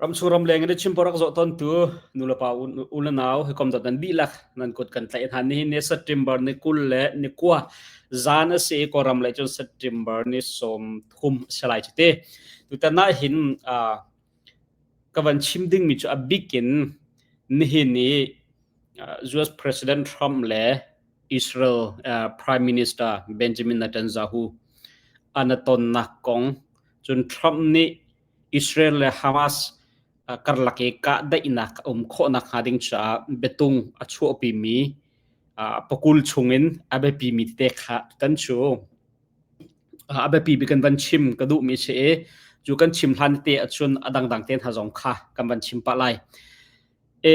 Ramchung ramleng in chim rak zawh tawntu nulepa u le nau hawikom dawt nan dihlak nan kut kan tlaih hna. Nihin ni September ni 20 le ni 9 zan a si i Kawlram lei cun September ni 30 a si lai cu ti. Tutan ah hin ka van chim dingmi cu a bik in nihin i US President Trump le Israel Prime Minister Benjamin Netanyahu an i tonnak kong cun Trump nih Israel le Hamas karlak i kahdaihnak a um khawh nakhnga ding caah biatung a chuahpimi pakul chungin a biapimi tete kha tutan cu a biapi bik kan van chim ka duhmi si i cu kan chim hlan te ahcun a dangdang te hna zong kha kan van chim pah lai. E,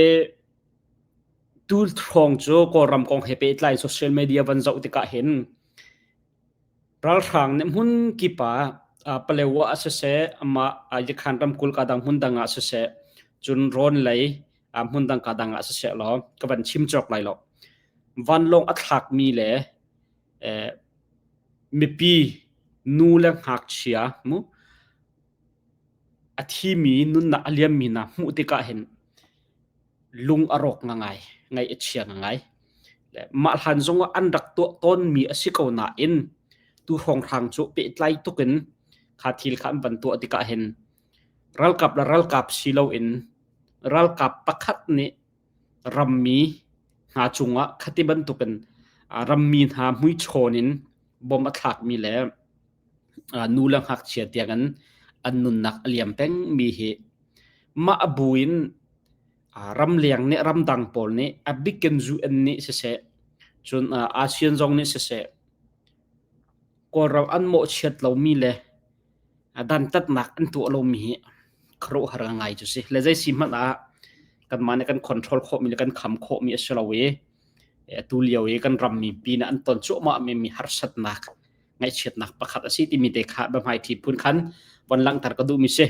tu hrawng cu Kawlram kong he pehtlai social media van zoh tikah hin Ralhrang nih hmun kip ah Palewa ah siseh, amah Yakhan ramkulh ka dang hmun dang ah siseh, cun rawn lei hmun dang ka dang ah siseh law ka van chim cawk lai lo. Vanlawng a thlakmi le mipi nu le ngakchia mu a thimi nunnak a liammi hna hmuh tikah hin lung a rawk ngangai, ngaih a chia ngangai. Le mah hlan zongah an rak tuah tawnmi a si ko nain tu hrawnghrang cu pehtlai tukin kha thil kha an van tuah tikah hin ralkap le ralkap si loin ralkap pakhat nih rammi hna cungah khati bantukin rammi hna muichawn in bom a thlakmi le nu le ngakchia tiangin an nunnak a liam pengmi hi mah a bu in ramleng nih ramdang pawl nih a bikin UN nih siseh cun ASEAN zong nih siseh Kawlram an mawhchiat lomi le dantatnak an tuah lomi hi khuaruahhar ngai cu si. Le zei si hmanh ah kanmah nih kan control khawhmi le kan kham khawhmi a si lo i atu lio i kan rammi pi nih an ton cuahmah mi harsatnak ngaihchiatnak pakhat a si timi te kha biahmaiṭhi phun khan von langhter ka duhmi si.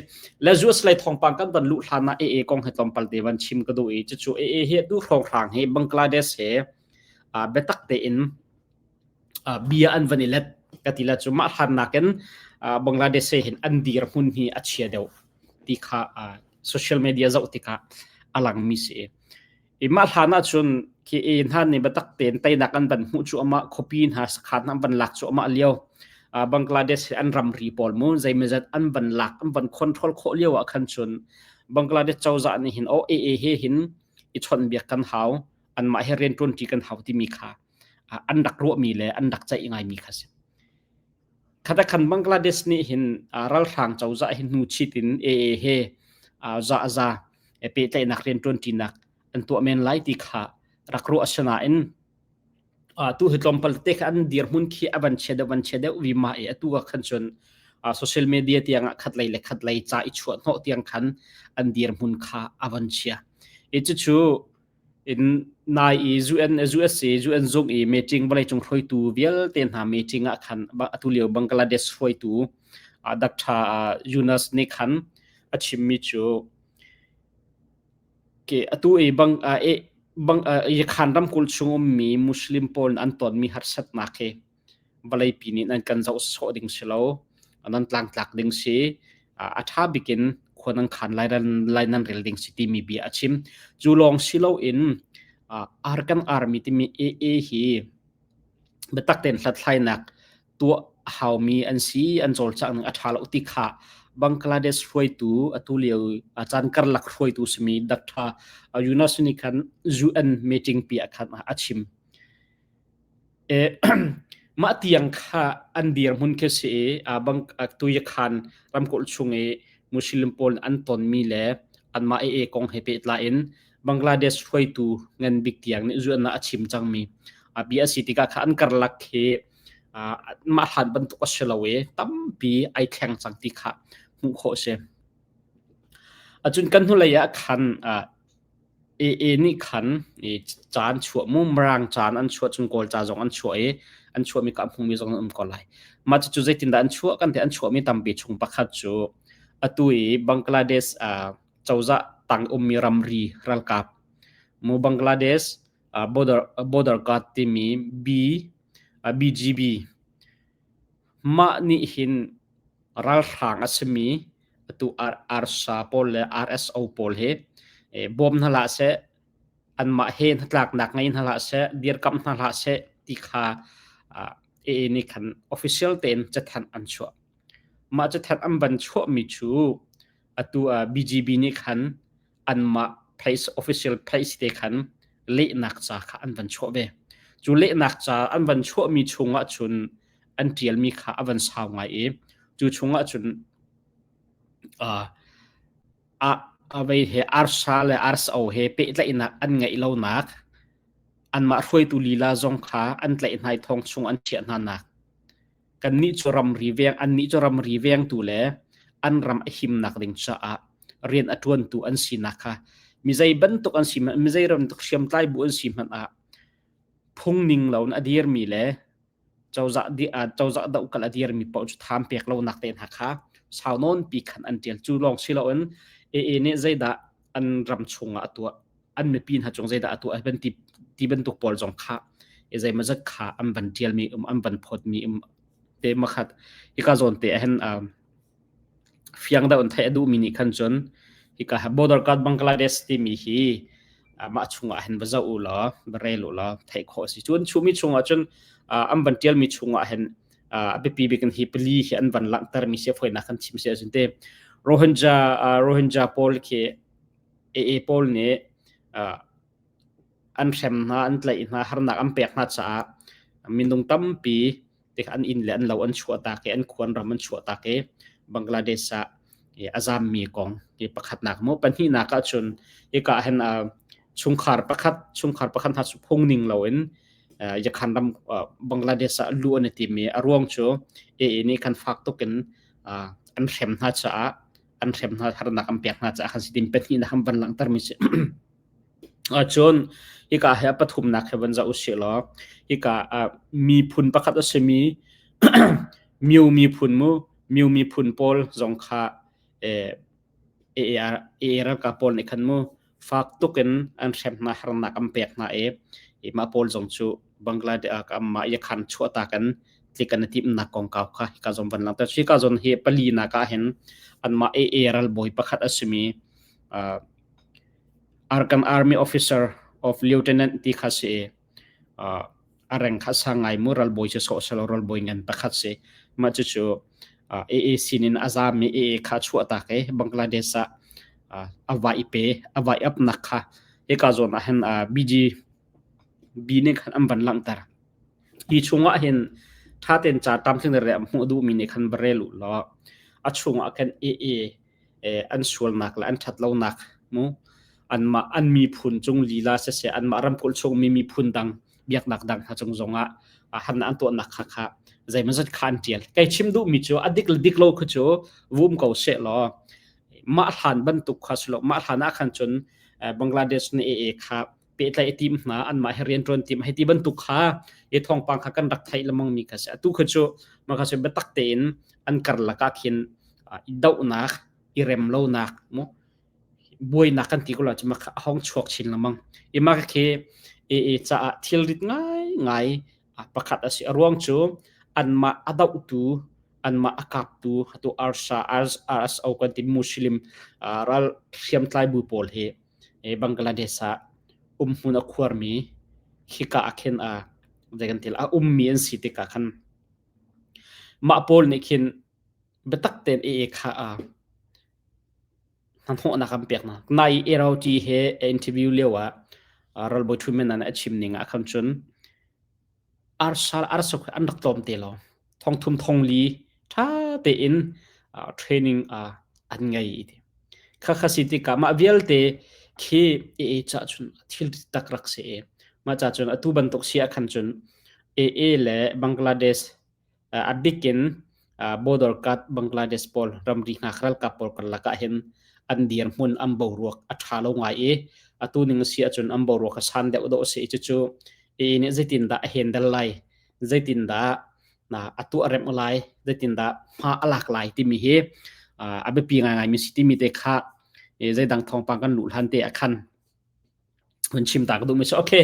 Le US lei thawngpang kan van luh hlan ah AA kong he tlawmpal te van chim ka duh i cucu AA hi du hrawnghrang hi Bangladesh he biatak tein bia an van i let ka ti la cu mah hlan nakin Bangladesh he hin an dirhmun hi a chia deuh ti kha social media zoh tikah a langmi si. I mah hlan ahcun khi e hna nih biatak tein teinak an van hmuh cu amah khuapi hna sakhan an van lak cu amah lio Bangladesh an ramri pawl mu zeimazat an van lak an van control khawh lio ah khan cun Bangladesh cozah nih hin o AA he hin i chawnhbiak kan hau anmah he rian ṭuanṭi kan hau timi kha an rak ruahmi le an rak ceih ngaimi kha si. Khatakhan Bangladesh nih hin ralhrang cozah hi hnu chit in AA he za a za pehtlaihnak rianṭuanṭinak an tuah men lai ti kha rak ruah a si nain tu hi tlawmpal te kha an dirhmun khi a van chia deuh van chia deuh vima i atu ah khan cun social media tiang ah khat lei le khat lei ca i chuah hnawh tiang khan an dirhmun kha a van chia. I cucu in nai i UN USA UN zung i meeting vawleicung hruaitu vialte hna meeting ah khan atu lio Bangladesh hruaitu Dr. Yunus nih khan a chimmi cu ke atu i bang e bang Yakhan ramkulh chung ummi Muslim pawl an tonmi harsatnak hi vawleipi nih nan kan zoh sawh ding si lo nan tlangtlak ding si a ṭha bikin khua nan khan lai lai nan rel ding si timi bia a chim cu lawng si loin Arakan Army timi AA hi biatak tein hlathlainak tuah a haumi an si an cawlcangh ning a ṭha lo ti kha Bangladesh hruaitu atu lio caan karlak hruaitu simi Dr. Yunus nih khan UN meeting pi ah khan a chim Mah tiang kha an dirhmun khi si i Tuyakhan ramkulh chung i Muslim pawl an tonmi le anmah AA kong he pehtlai in Bangladesh hruaitu ngan bik tiang nih zuannak a chim cangmi bia a si tikah kha an karlak hi mah hlan bantuk a si lo i tampi ai thleng cang ti kha hmuh khawh a si. Acun kan hnulei ah khan AA nih khan ca an chuah mu Mirang ca an chuah cun Kawl ca zong an chuah i an chuahmi ka hmumi zong an um ko lai. Mah cucu zeitindah an chuah kan ti an chuahmi tampi chung pakhat cu atu i Bangladesh cozah tang ummi ramri ralkap mu Bangladesh border border guard timi B BGB mah nih hin ralhrang a simi Atu ARSA pawl le RSO pawl hi bawm hna hlah seh, anmah he hnatlaknak ngei hna hlah seh, dirkamh hna hlah seh ti kha AA nih khan official tein cathanh an chuah. Mah cathanh an van chuahmi cu atu BGB nih khan anmah place official place te khan lehnak ca kha an van chuah ve. Cu lehnak ca an van chuahmi chungah cun an ṭialmi kha a van sau ngai i cu chungah cun uh, a avei he arsa le arso he pehtlaihnak an ngeih lonak anmah hruaitu lila zong kha an tlaih hna i thong chung an chiah hna nak kannih cu ramri veng annih cu ramri vengtu le an ram a himnak ding caah rian a ṭuantu an sinak kha mizei bantuk an si hmanh mizei bantuk hriamtlai bu an si hmanh ah phung ning loin a dirmi le cozah cozah dohkalh a dirmi paoh cu tham pek lonak te hna kha sau nawn pi khan an ṭial. Cu lawng si loin AA nih zeidah an ram chungah a tuah an mipi hna cung zeidah a tuah ban ti, ti bantuk pawl zong kha i zeimawzat kha an van ṭialmi um an van phawtmi um te makhat hika zawn te ahhin fiang deuh in theih a duhmi nih khan cun hika border guard Bangladesh timi hi mah chungah hin va zoh u law va rel u law theih khawh a si. Cun chumi chungah cun an van ṭialmi chungah hin a biapi bik in hi pali hi an van langhtermi si a fawinak kan chim si ahcun te Rohingya Rohingya pawl khi AA pawl nih an hrem hna an tlaih hna harnak an pek hna caah minung tampi tik an inn le an lo an chuahtak i an khuan ram an chuahtak i Bangladesh ah a zammi kong hi pakhatnak mu pahnihnak ah cun hika hin chungkhar pakhat chungkhar pakhat hna cu phung ning loin yakhan ram Bangladesh ah lu an i tim i a ruang cu AA nih khan fak tuk in an hrem hna caah an hrem hna harnak an pek hna caah khan si tin pahnihnak han van langhter mi si Cun hika hi a pathumnak he van zoh usih law hika ah miphun pakhat a simi Myo miphun mu Myo miphun pawl zong kha AA ralkap pawl nih khan mu fak tuk in an hrem hna harnak an pek hna i mah pawl zong cu Bangladesh ah mah yakhan chuahtak in tlik an i timhnak kongkau kha hika zawn van langhter. Hika zawn hi palinak ah hin anmah AA ralbawi pakhat a simi Arakan Army officer of lieutenant ti kha si i a reng kha sang ngai mu ralbawi cu sawh selaw ralbawi ngan pakhat si. Mah cucu AA sin in a zaam i AA kha chuahtak i Bangladesh ah a va i pe a va i apnak kha hika zawn ah hin BG B nih khan an van langhter. Hi chungah hin ṭha tein ca tlamtling le hmuh duhmi nih khan va rel u law a chungah khan AA an sualnak le an ṭhatlonak mu anmah an miphun cung lila siseh anmah ramkulh chungmi miphun dang biaknak dang hna cung zongah han an tuahnak kha kha zeimawzat kha an ṭial. Kei chim duhmi cu a dik le dik lo kha cu vum ko seh law mah hlan bantuk kha si lo mah hlan ah khan cun Bangladesh nih AA kha pehtlaih a tim hna anmah he rianṭuan tim hei ti bantuk kha i thawngpang kha kan rak theih lengmang mi kha si atu kha cu mah kha cu biatak tein an karlak ah khin i dohnak i rem lonak mu buainak kan ti ko la cu mah kha a hong chuak chin lengmang i mah khi AA caah thilrit ngai ngai pakhat a si a ruang cu anmah a dohtu anmah a kaptu atu ARSA RSO kan ti Muslim ral hriamtlai bu pawl hi Bangladesh ah umhmun a khuarmi hika ah khin a zei kan ti a ummi an si tikah khan mah pawl nih khin biatak tein AA kha a hnahnawhnak an pek hna. Nai ART he interview lio ah ralbawi Thu Men a chim ning ah khan cun arsal arsok an rak tlawm te lo. Thongthum thongli ṭha tein training an ngei ti. Khakha si tikah mah vialte khi AA ca cun thil tak rak si i mah ca cun atu bantuk si ah khan cun AA le Bangladesh a bik in border guard Bangladesh pawl ramri hngak ralkap pawl karlak ah hin an dirhmun an boruak a ṭha lo ngai i atu ning a si ahcun an boruak a san deuh dawh a si i cucu AA nih zeitindah a handle lai zeitindah a tuah remh lai zeitindah hma a lak lai timi hi a biapi ngaingai mi si timi te kha zeidang thawngpang kan luh hlan te ah khan hun chim ta ka duh mi si okay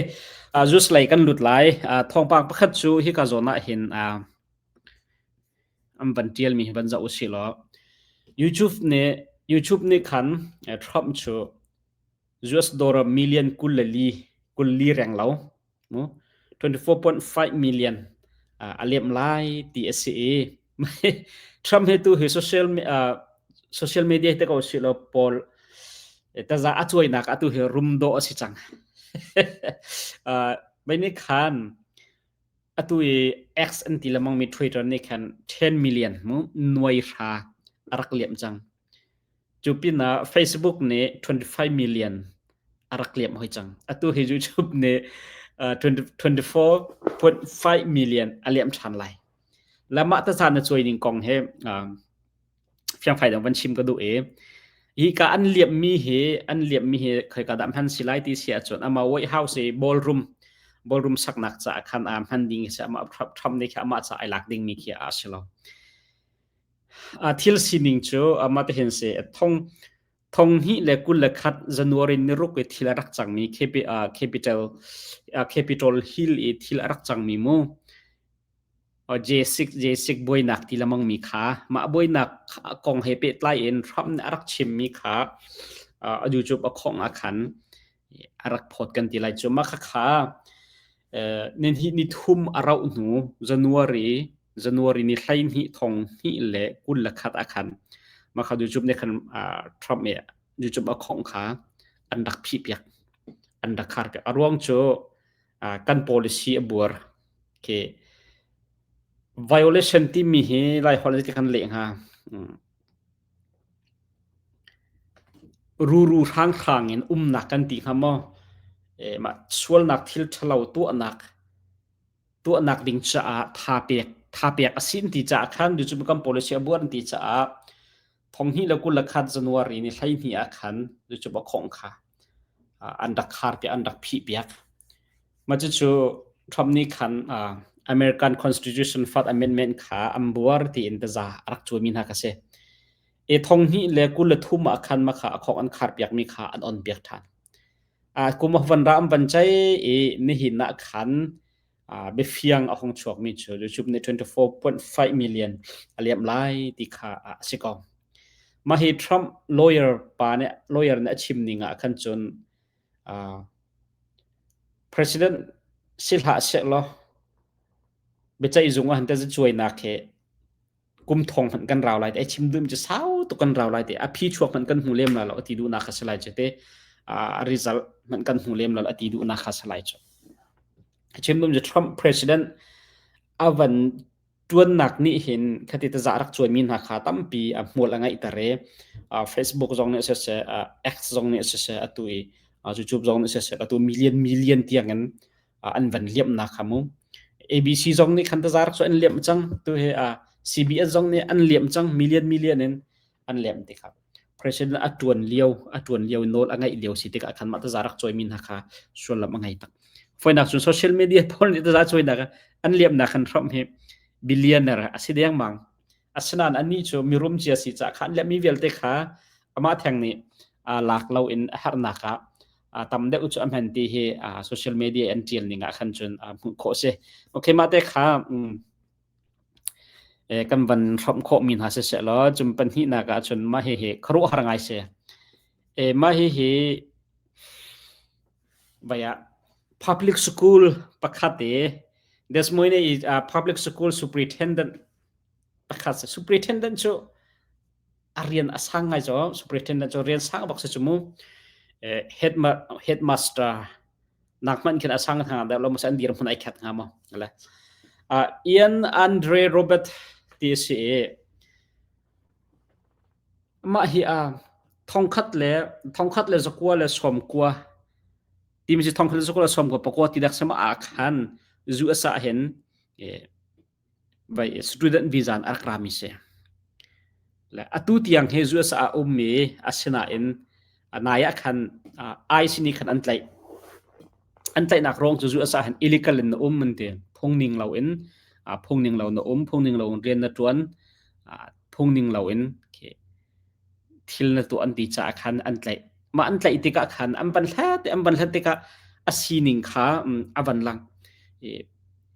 just lei kan lut lai thawngpang pakhat cu hika zawn ah hin an van tial mi hi van zoh usih law. YouTube nih YouTube nih khan Trump cu US dollar million 24 kul li reng lo mu 24.5 million a liam lai ti a si i Trump he tu hi social social media te ko si lo pawl taza a cuainak atu hi rum dawh a si cang. Mei nih khan atu i X an ti lemang mi Twitter nih khan 10 million mu nuai hra a rak liam cang. Cu pinah Facebook nih 25 million a rak liam hoi cang. Atu hi YouTube nih 24.5 million a liam ṭhan lai. Le mah taza na cuai ning kong he fiangfai dang van chim ka duh i hi ka an liammi hi an liammi hi khoika dah hman si lai ti si ahcun ama White House i ballroom ballroom saknak caah khan a hman ding si amah Trump nih khi amah ca ai lak ding mi khi a si lo. A thil sining cu amah te hin si thong thong hnih le 21 January ni ruk i thil a rak cangmi Capital Capitol Hill i thil a rak cangmi mu J6 J6 buainak ti lemang mi kha mah buainak kong he pehtlai in Trump nih a rak chimmi kha a YouTube a khongh ah khan a rak phawt kan ti lai cu. Mah khakha ni ni thum a rauh hnu January January ni 12 2021 ah khan mah kha YouTube nih khan Trump nih YouTube a khongh kha an rak phihpiak an rak kharpiak. A ruang cu kan policy a buar. Khi violation timi hi Laiholh in kan leh hnga. Ruru hranghrang in umnak kan ti hnga maw? E, mah sualnak thil ṭhalo tuahnak tuahnak ding caah tha pek tha pek a si ti caah khan cu kan policy a buar ti caah 2021 January ni 12 ah khan cu ba khong kha an rak khar piak an rak phih piak. Mah cucu Trump nih khan American Constitution Fourth Amendment kha an buar tiin taza a rak cuami hna kha si. E 2023 ah khan mah kha a khok an khar piakmi kha an on piak ṭhan. Kum a van ra an van cei i nihin ah khan biafiang a hung chuakmi cu YouTube nih 24.5 million a liam lai ti kha a si ko. Mah hi Trump lawyer pa nih lawyer nih a chim ning ah khan cun President si hlah sehlaw biaceihzung ah hin teh cuainak hi kum thong hmanh kan rau lai te. Ai chim duhmi cu sau tuk kan rau lai te. A phi chuak hmanh kan hmu lem lai lo a ti duhnak kha si lai cu te. A result hmanh kan hmu lem lo a ti duhnak kha si lai cu. A chim duhmi cu Trump president a van ṭuannak nih hin khati taza rak cuaimi hna kha tampi a hmual a ngeihter i Facebook zong nih siseh, X zong nih siseh, atu i YouTube zong nih siseh, atu million million tiangin an van liamnak kha mu. ABC zong nih khan taza rak cu an liamh cang. Tu hi CBS zong nih an liamh cang million million in an liamh ti kha. President a ṭuan lio, a ṭuan lio nawl a ngeih lio si tikah khan mah taza rak cawimi hna kha sullam a ngei tak. Foinak cun social media pawl nih taza cawinak an liamnak khan Trump hi billionaire a si dengmang. Asinain anih cu mirum cia si caah kha an liammi vialte kha amah theng nih lak loin a herhnak ah tam deuh cu a hman ti hi social media an ṭial ning ah khan cun hmuh khawh a si. Okay, mah te kha kan van hrawmh khawhmi hna siseh law cum pahnihnak ah cun mah hihi khuaruahhar ngai si. Mah hihi vai ah public school pakhat i Des Moines i public school superintendent pakhat si. Superintendent cu a rian a sang ngai cu superintendent cu rian sang bak si cu mu. Headmaster nak hmanh khin a sang hnga dah lo maw an dirhmun ai khat hnga maw le Ian Andre Robert ti a si i mah hi a thongkhat le thongkhat le zakua le sawmkua timi si thongkhat le zakua le sawmkua pakua ti dak sama ah khan zu asa hin vai student visa in a rak rami si. Le atu tiang hi US ah a ummi asinain nai ah khan ICE nih khan an tlaih. An tlaihnak ruang cu US ah hin illegal in na um an ti. Phung ning lo in phung ning lo na um, phung ning lo in rian na tuan, phung ning lo in thil na tuah an ti caah khan an tlaih. Mah an tlaih tikah khan an van hlat an van hlat tikah a sining kha a van lang.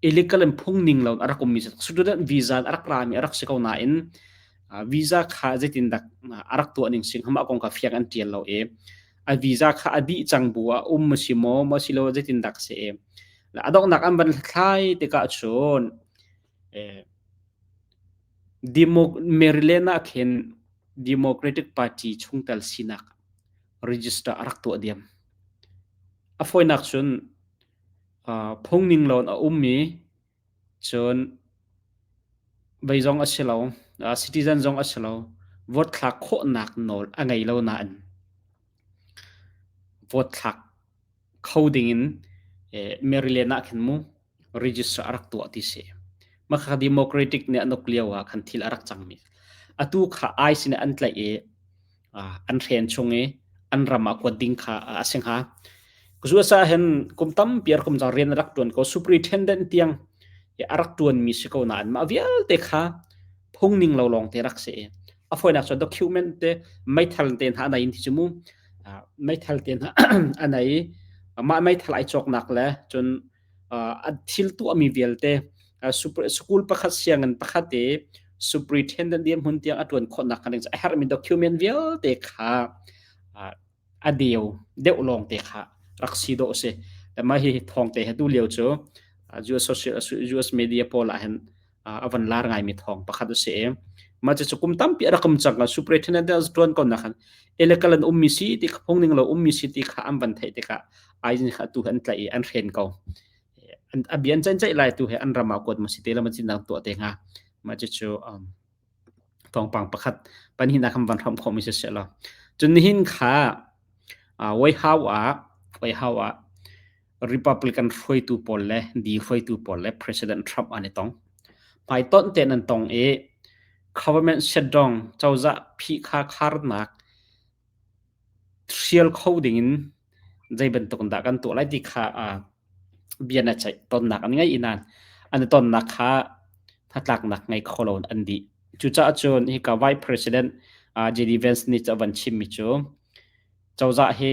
Illegal in phung ning lo a rak ummi student visa a rak rami a rak si ko nain Visa kha zeitindah a rak tuah ning sing mah kong kha fiang an ṭial lo i a visa kha a dih cang bu ah um a si maw, maw si lo zeitindah si i a donghnak an van hlathlai tikah cun Maryland ah khin Democratic Party chungtel sinak register a rak tuah diam. A fawinak cun phungning loin a ummi cun vei zong a si lo, citizen zong a si lo, vote thlak khawhnak nawl a ngei lo nain vote thlak kho dingin Maryland ah khin mu register a rak tuah ti si. Mah kha Democratic nih an uk lio ah khan thil a rak cangmi. Atu kha ICE nih an tlaih i an hren chung i an ram ah kuat ding kha a si hnga. Cuasa hin kum tampi a kum rian a rak tuan ko superintendent tiang a rak tuanmi si ko nain mah vialte kha phung ning lo lawng te rak si. A fawinak cu document te meithal te hna a in ti cu mu meithal te hna a nei mah meithal ai cawknak le cun a thil tuahmi vialte school pakhat sianginn pakhat i superintendent dirhmun tiang a ṭuan khawhnak hnga ding a herhmi document vialte kha a deu deuh lawng te kha rak si dawh si. Mah hi thawng te he tu lio cu US social US media pawl ah hin a van lar ngaimi thawng pakhat a si i mah cu kum tampi a rak um cang superintendent ṭuan ko nak khan illegal an ummi si ti kha phung ning lo ummi si ti kha an van theih tikah ai kha tu an tlaih i an hren ko a bian cain caih lai tu he an ram ah kuat ma si te la ma cin dang tuah te hnga mah cu thawngpang pakhat panhihnak kan van hrawm khawhmi si seh law cun nihin kha White House ah White House ah Republican hruaitu pawl le D hruaitu pawl le President Trump an i tong. Hmaitonh tein an tong i government shutdown cozah phihkha kharnak hrial kho dingin zei bantuk in dah kan tuah lai ti kha bia na ceih tonnak an ngei i nain an i tonnak kha hnatlaknak ngei kho lo in an dih. Cucaah cun hika Vice President JD Vance nih a van chimmi cu cozah hi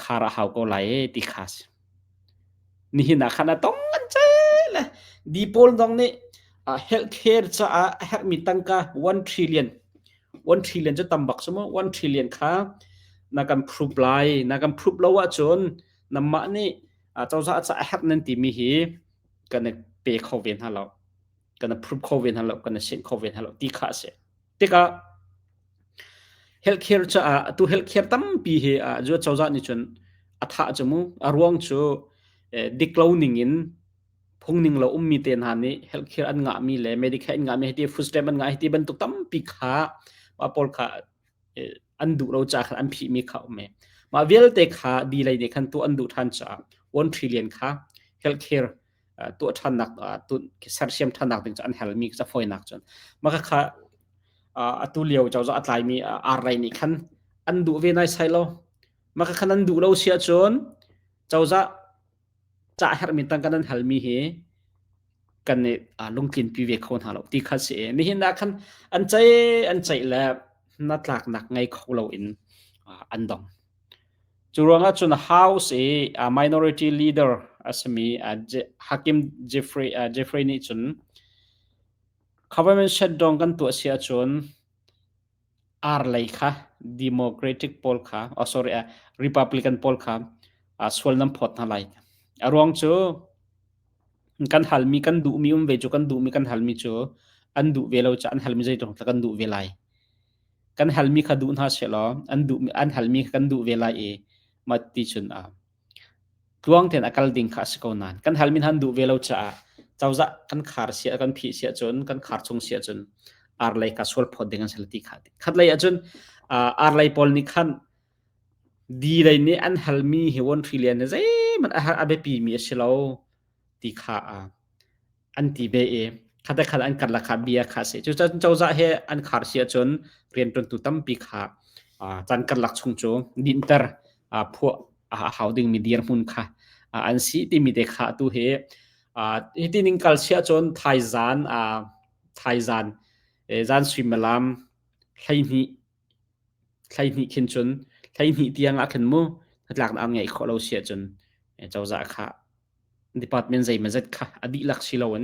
khar a hau ko lai e ti kha si. Nihin ah khan a tong an cel le di pawl zong nih healthcare caah a herhmi tangka 1 trillion 1 trillion cu tam bak cu mu 1 trillion kha na kan proof lai na kan proof lo ahcun namah nih cozah ca a herh nan timi hi kan i pe kho ve hna lo kan i proof kho ve hna lo kan i sinh kho ve hna lo ti kha a si tikah healthcare caah atu healthcare tampi hi zu cozah nih cun a thah cu mu a ruang cu dik lo ning in phungning lo ummi te hna nih healthcare an ngahmi le medicare an ngahmi hiti food stamp an ngah hiti bantuk tampi kha mah pawl kha an duh lo ca khan an phihmi kha um e mah vialte kha di lei nih khan tuah an duh ṭhan caah 1 trillion kha healthcare tuah ṭhannak sersiam ṭhannak ding cu an halmi ca fawinak cun mah kha atu lio cozah a tlaimi ar lei nih khan an duh ve nai sai lo mah kha khan an duh lo si ahcun cozah ca herhmi tangka nan halmi hi kan i lungtlinpi ve kho hna lo ti kha si nihin ah khan an ceih an ceih le hnatlaknak ngei kho lo in an dong cu ruangah cun house i minority leader a simi Hakim Jeffrey Jeffrey nih cun government shutdown kan tuah si ahcun Ar lei kha Democratic pawl kha oh sorry Republican pawl kha sual nan phawt hna lai. A ruang cu kan halmi kan duhmi um ve cu kan duhmi kan halmi cu an duh ve lo caah an halmi zeitluk kan duh ve lai. Kan halmi kha duh hna sehlaw an duh an halmi kha kan duh ve lai i mah ti cun Tluang tein a kal ding kha a si ko nain kan halmi hna an duh ve lo caah cozah kan khar sia kan phih sia cun kan khar chung sia cun ar lei kha sual phawt ding an si ti kha khat lei ahcun ar lei pawl nih khan di lei nih an halmi hi 1 trillion hi zeihmanh a biapi mi a si lo ti kha an ti ve i khat le khat an karlak kha bia kha a si. Cucaah cozah he an khar si ahcun rianṭuantu tampi kha caan karlak chung cu dinhter phuah a hau dingmi dirhmun kha an si timi te kha atu hi hiti ning kal si ahcun thaizan thaizan zan suimilam 12 12 khin cun 12 tiang ah khin mu hnatlaknak an ngeih khawh lo si ahcun cozah kha department zeimawzat kha a dihlak si loin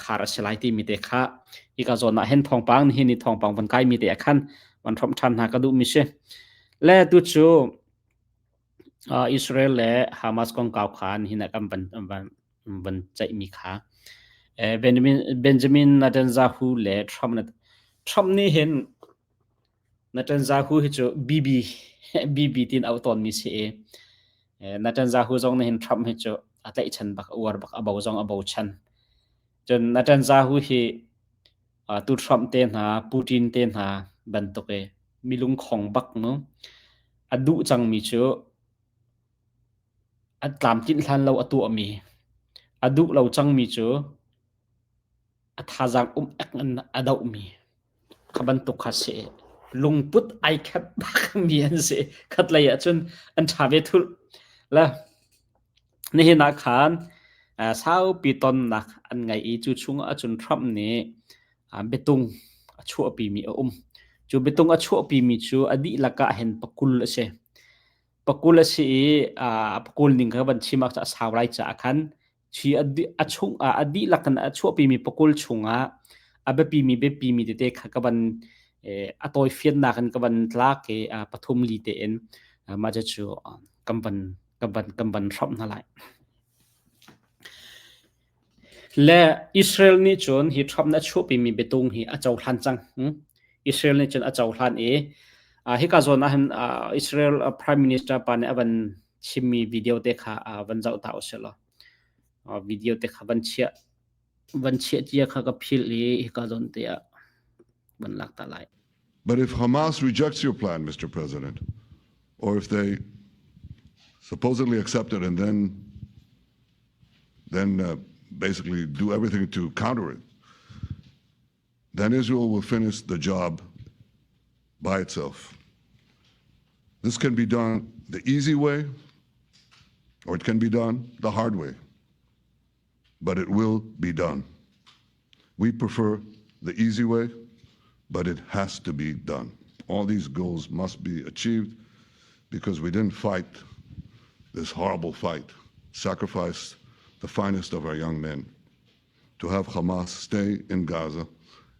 Khar a si lai timi te kha hika zawn ah hin thawngpang nihin ni thawngpang van kai mi te ah khan van hrawmh ṭhan hna ka duh mi si. Le tu cu Israel le Hamas kongkau kha nihin ah kan van van van ceih mi kha Benjamin Benjamin Netanyahu le Trump Trump nih hin Netanyahu hi cu BB BB tiin auh tawnmi si i Netanyahu zong nih hin Trump hi cu a tlaihchan bak, a uar bak, a bo zong a bochan. Cun Netanyahu hi tu Trump te hna, Putin te hna bantuk i mi lungkhong bak mu. A duh cangmi cu a tlamtlinh hlan lo a tuahmi, a duh lo cangmi cu a thazaang um ek in a dohmi kha bantuk kha si. Lungput ai khat bakmi an si. Khatlei ahcun an ṭha ve thulh. Le nihin ah khan saupi tonnak an ngei i cu chung ahcun Trump nih biatung a chuahpimi a um. Cu biatung a chuahpimi cu a dihlak ah hin pakul a si. Pakul a si i a pakul ning kha van chim ah a sau lai caah khan Hi a chung a dihlak in a chuahpimi pakul chungah a biapimi biapimi tete kha ka van a tawifiannak in ka van tlak i pathum li tein mah cucu kan van kan van kan van hramh hna lai. Le Israel nih cun hi Trump nih a chuahpimi biatung hi a cohlan cang. Israel nih cun a cohlan i hika zawn ah hin Israel Prime Minister pa nih a van chimmi video te kha van zoh ta usih law video te kha van chiah van chiah cia kha ka philh i hika zawn te ah van lak ta lai. But if Hamas rejects your plan, Mr. President, or if they supposedly accept it and then then uh, basically do everything to counter it, then Israel will finish the job by itself. This can be done the easy way, or it can be done the hard way, but it will be done. We prefer the easy way, but it has to be done. All these goals must be achieved because we didn't fight this horrible fight, sacrifice the finest of our young men to have Hamas stay in Gaza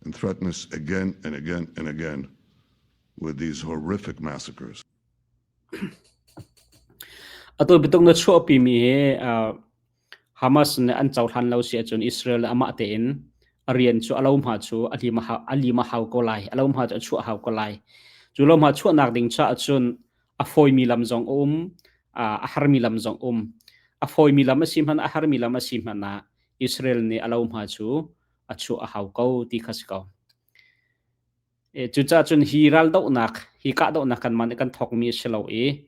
and threaten us again and again and again with these horrific massacres. Atu bitung na chuahpimi hi Hamas nih an cohlan lo si ahcun Israel amah tein a rian cu a lohma cu a lim a lim a hau ko lai. A lohma cu a chuah hau ko lai. Cu lohma chuahnak ding caah cun a fawimi lam zong a um, a harmi lam zong um. A fawimi lam a si hmanh, a harmi lam a si hmanh ah Israel nih a lohma cu a chuah a hau ko ti kha si ko. E, cucaah cun hi raldohnak, hi kahdohnak kanmah nih kan thawkmi a si lo i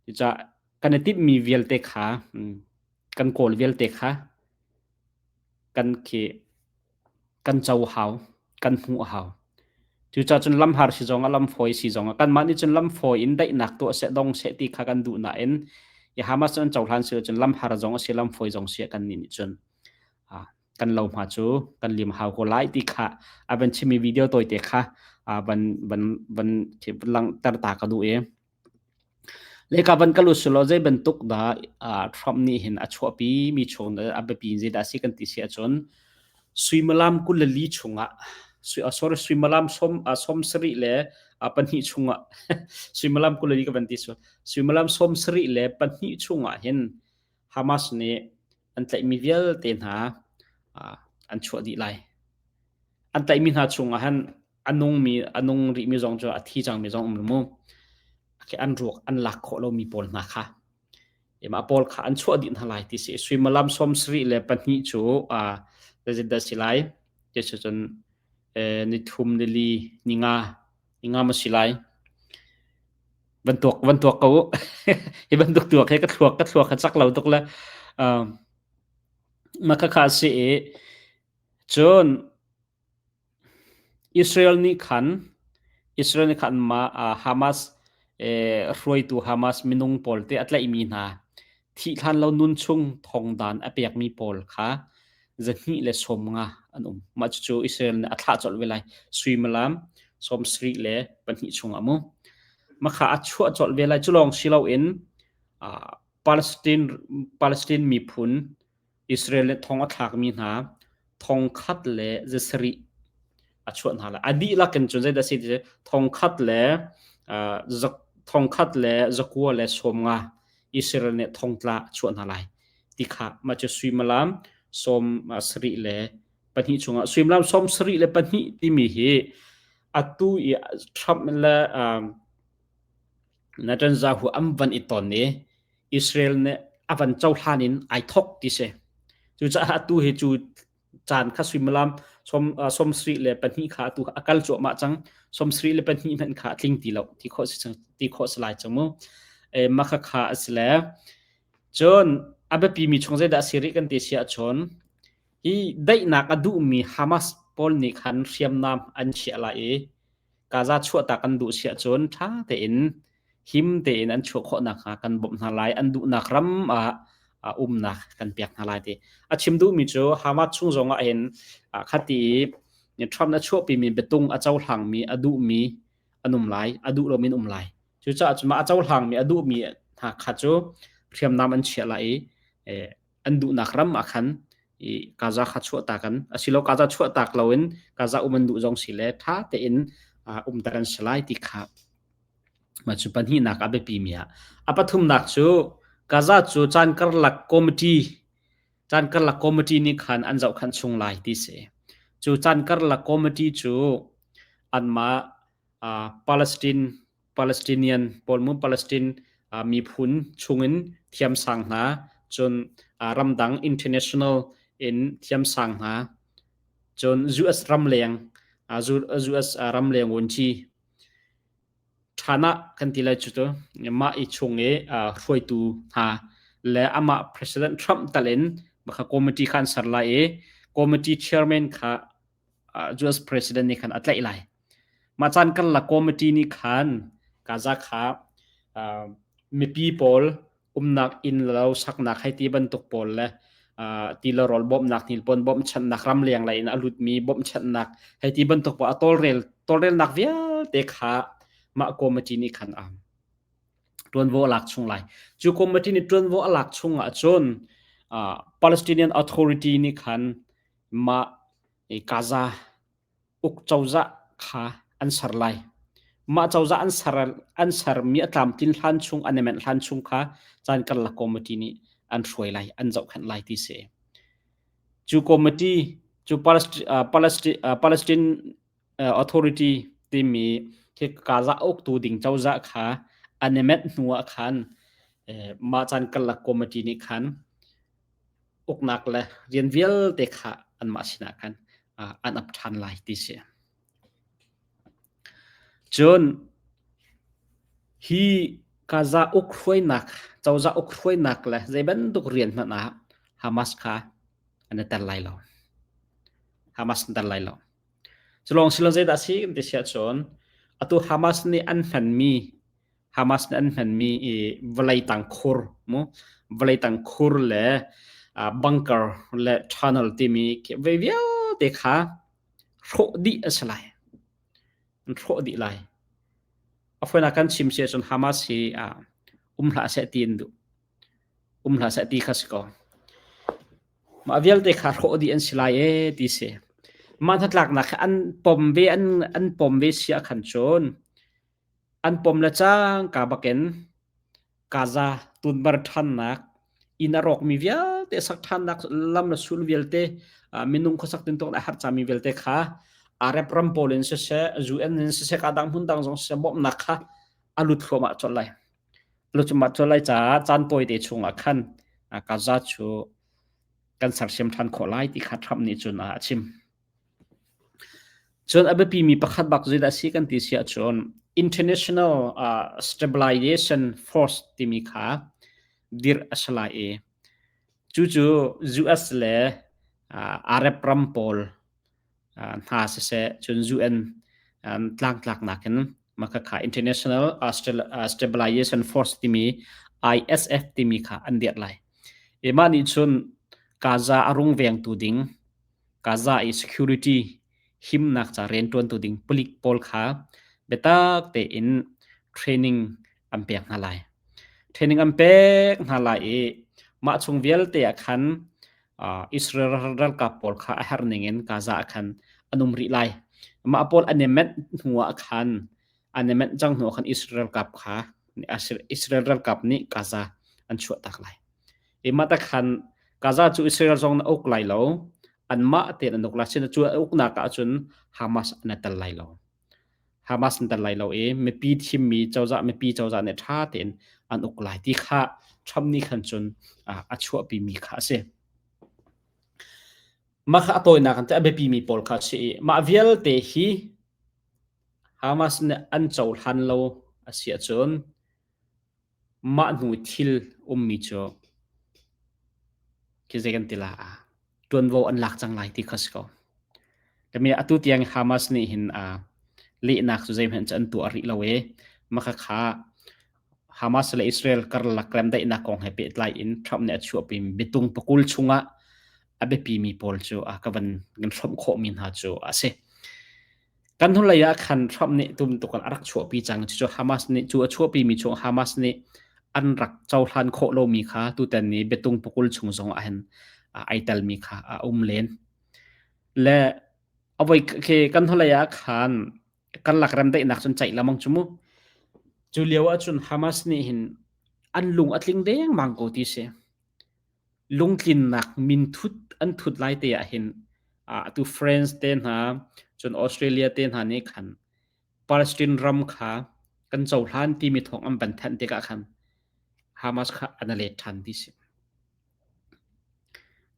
cucaah kan i timhmi vialte kha, kan kawl vialte kha kan khi kan co hau, kan hmuh a hau. Cucaah cun lamhar si zong ah lamfawi si zong ah kanmah nih cun lamfawi in daihnak tuah seh dong seh ti kha kan duh nain i Hamas cu an cohlan si cun lamhar zong a si lamfawi zong si kan nih nih cun kan lohma cu kan lim hau ko lai ti kha a van chimmi video tawite kha van van van langhter ta ka duh i Leka van kal usulaw zei bantuk dah Trump nih hin a chuahpi mi chung a biapi in zeidah a si kan ti si ahcun suimilam 24 chungah sorry suimilam som 70 le pahnih chungah suimilam 24 ka van ti sual suimilam 70 le pahnih chungah hin Hamas nih an tlaihmi vialte hna an chuah dih lai. An tlaihmi hna chungah hin a nungmi a nung rihmi zong cu a thi cangmi zong um mu an ruak an lak khawh lomi pawl hna kha mah pawl kha an chuah dih hna lai ti si suimilam som sarih le pahnih cu zeidah si lai ti si cun ni thum ni li ni nga ni nga ma si lai van tuak van tuak ko hi bantuk tuak he ka thluak ka thluak ka cak lo tuk le ma kha kha si i cun Israel nih khan Israel nih khan mah Hamas hruaitu Hamas minung pawl te a tlaihmi hna thih hlan lo nun chung thongdan a pekmi pawl kha 250 an um. Mah cucu Israel nih a thlah colh ve lai. Suimilam 72 chungah mu. Mah kha a chuah colh ve lai. Cu lawng si loin Palestine, Palestine miphun Israel nih thong a thlakmi hna. thongkhat le zasarih a chuah hna lai. A dihlak in cun zeidah a si ti thongkhat le thongkhat le zakua le 50 Israel nih thongtla a chuah hna lai ti kha mah cu suimilam 72 chungah suimilam 72 timi hi atu i Trump le Netanyahu an van i ton i Israel nih a van cohlan in ai thok ti si. Cucaah atu hi cu caan kha suimilam 72 kha atu a kal cuahmah cang. 72 hmanh kha a tling ti lo ti khawh si ti khawh si lai cang mu. E, mah kha a si le cun a biapi mi chung zeidah a si rih kan ti si ahcun hi daihnak a duhmi Hamas pawl nih khan hriamnam an chiah lai i Gaza chuahtak an duh si ahcun ṭha tein him tein an chuah khawh nakhnga kan bawmh hna lai. An duhnak ram ah umnak kan pek hna lai ti. A chim duhmi cu Hamas chung zong ah hin khati i Trump na chuahpimi biatung a cohlangmi a duhmi an um lai, a duh lomi an um lai. Cucaah cun mah a cohlangmi a duhmi hna kha cu hriamnam an chiah lai i an duhnak ram ah khan i Gaza kha chuahtak an asilo Gaza chuahtak loin Gaza um an duh zong si le ṭha tein umter an si lai ti kha mah cu pahnihnak a biapi mi ah a pathumnak cu Gaza cu caan karlak committee caan karlak committee nih khan an zohkhanh chung lai ti si cu caan karlak committee cu anmah Palestine Palestinian pawl mu Palestine miphun chungin thiamsang hna cun ramdang international in thiamsang hna cun US ramleng US ramleng vunci ṭhan ah kan ti lai cu tu mah i chung i hruaitu hna le amah President Trump tal in kha committee kha an ser lai i committee chairman kha US President nih khan a tlaih lai. Mah caan karlak committee nih khan Gaza kha mipi pawl umnak inn lo saknak hei ti bantuk pawl le ti le rawl bawmhnak hnipuan bawmhchanhnak ramleng lei in a lutmi bawmhchanhnak hei ti bantuk pawl a tawlrel tawlrelnak vialte kha mah committee nih khan a ṭuanvo a lak chung lai. Cu committee nih ṭuanvo a lak chung ahcun Palestinian Authority nih khan mah Gaza uk cozah kha an ser lai. Mah cozah an ser an sermi a tlamtlin hlan chung an i menh hlan chung kha caan karlak committee nih an hruai lai, an zohkhenh lai ti si. Cu committee cu Palestine, Palestine Authority timi khi Gaza uktu ding cozah kha an i menh hnu ah khan mah caan karlak committee nih khan uknak le rian vialte kha anmah sinah khan an ap ṭhan lai ti si. Cun hi Gaza uk hruainak, cozah uk hruainak le zei bantuk rian hmanh ah Hamas kha an i tel lai lo. Hamas an tel lai lo. Cu lawng si lo zeidah a si kan ti si ahcun atu Hamas nih an hmanmi Hamas nih an hmanmi i vawlei tang khur mu vawlei tang khur le bunker le tunnel timi ve vialte kha hrawh dih a si lai. An hrawh dih lai. A fawinak kan chim si ahcun Hamas hi um hlah seh ti an duh. Um hlah seh ti kha si ko. Mah vialte kha hrawh dih an si lai ee ti si. Mah hnatlaknak hi an pom ve an an pom ve si ah khan cun An pom le cangka bakin Gaza tunmer ṭhannak, inn a rawkmi vialte sak ṭhannak lam le sul vialte, minung khuasak tintuk a har cangmi vialte kha Arab ram pawl in siseh, UN in siseh, ka dang hmun dang zong siseh bawmhnak kha a lut thluahmah colh lai. A lut thluahmah colh lai caah caan tawite chungah khan Gaza cu kan sersiam ṭhan khawh lai ti kha Trump nih cun a chim. Cun a biapimi pakhat bak zeidah a si kan ti si ahcun International Stabilization Force timi kha dirh a si lai i cucu US le Arab ram pawl hna siseh cun UN tlangtlaknak in mah khakha International Stabilization Force timi ISF timi kha an dirh lai. I mah nih cun Gaza a rungvengtu ding Gaza i security himnak ca rianṭuantu ding palik pawl kha biatak tein training an pek hna lai. Training an pek hna lai i mah chung vialte ah khan Israel ralkap pawl kha a herh ning in Gaza ah khan an um rih lai. Mah pawl an i menh hnu ah khan an i menh cang hnu ah khan Israel ralkap kha Israel ralkap nih Gaza an chuahtak lai. I mah tak khan Gaza cu Israel zong na uk lai lo, anmah tein an uk lai. Sinain cu uknak ahcun Hamas an i tel lai lo. Hamas an tel lai lo i mipi thimmi cozah mipi cozah nih ṭha tein an uk lai ti kha Trump nih khan cun a chuahpimi kha a si. Mah kha a tawinak in a biapimi pawl kha a si i mah vialte hi Hamas nih an cohlan lo a si ahcun mah hnu thil ummi cu khi zei kan ti la ah ṭuanvo an lak cang lai ti kha si ko. Kami atu tiang Hamas nih hin lehnak cu zeihmanh cu an tuah rih lo i maka kha Hamas le Israel karlak remdaihnak kong he pehtlai in Trump nih a chuahpi biatung pakul chungah a biapimi pawl cu a ka van kan hrawmh khawhmi hna cu a si. Kan hnulei ah khan Trump nih tum tukan a rak chuahpi cang. Cucu Hamas nih cu a chuahpimi chung Hamas nih an rak cohlan khawh lomi kha tutan ni biatung pakul chung zong ah hin ai telmi kha a um len. Le avoi khi kan hnulei ah khan kan lak remdaihnak cun ceih lamang cu mu. Cu lio ah cun Hamas nih hin an lung a tling dengmang ko ti si. Lungtlinnak minthut an thut lai te ah hin atu France te hna cun Australia te hna nih khan Palestine ram kha kan cohlan timi thawng an van thanh tikah khan Hamas kha an let ṭhan ti si.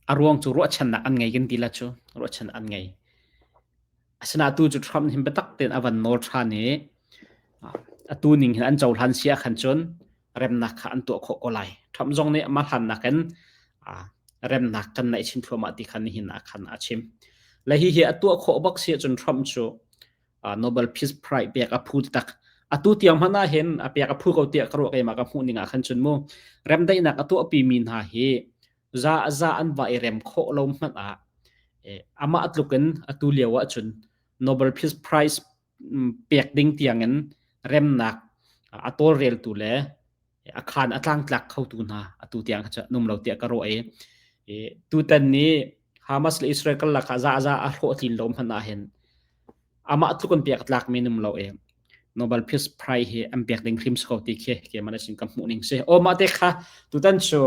A ruang cu ruahchannak an ngei kan ti la cu ruahchannak an ngei. Asinain atu cu Trump hin biatak tein a van nawl ṭhan i atu ning hin an cohlan si ahkhan cun remnak kha an tuah khawh ko lai. Trump zong nih mah hlannak in remnak kan naih chin thluahmah ti kha nihin ah khan a chim. Le hihi a tuah khawh bak si ahcun Trump cu Nobel Peace Prize pek a phu tak. Atu tiang hmanh ah hin a pek a phu ko tiah ka ruah keimah ka hmuh ning ah khan cun mu remdaihnak a tuahpi mi hna hi za za an va i rem khawh lo hmanh ah amah tluk in atu lio ah cun Nobel Peace Prize pek ding tiangin remnak a tawlreltu le a khaan a tlangtlak khotu hna atu tiang kha num lo tiah ka ruah i tutan ni Hamas le Israel karlak ah za za a hlawhtlin lo hmanh ah hin amah tluk an pek tlak mi num lo i Nobel Peace Prize hi an pek ding hrim ko ti khi keimah sin ka hmuh ning si. O mah te kha tutan cu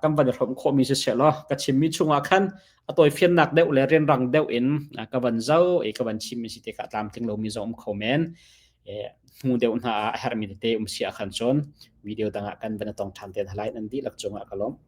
kan van i hrawm khawhmi si seh law ka chimmi chungah khan a tawifiannak deuh le rianrang deuh in ka van zo i ka van chimmi si tikah tlamtling lomi zong um kho men. Hnu deuh hna ah a herhmi tete um si ahkhan cun video dang ah kan van i tong ṭhan te hna lai. Nan dihlak cungah ka lawm.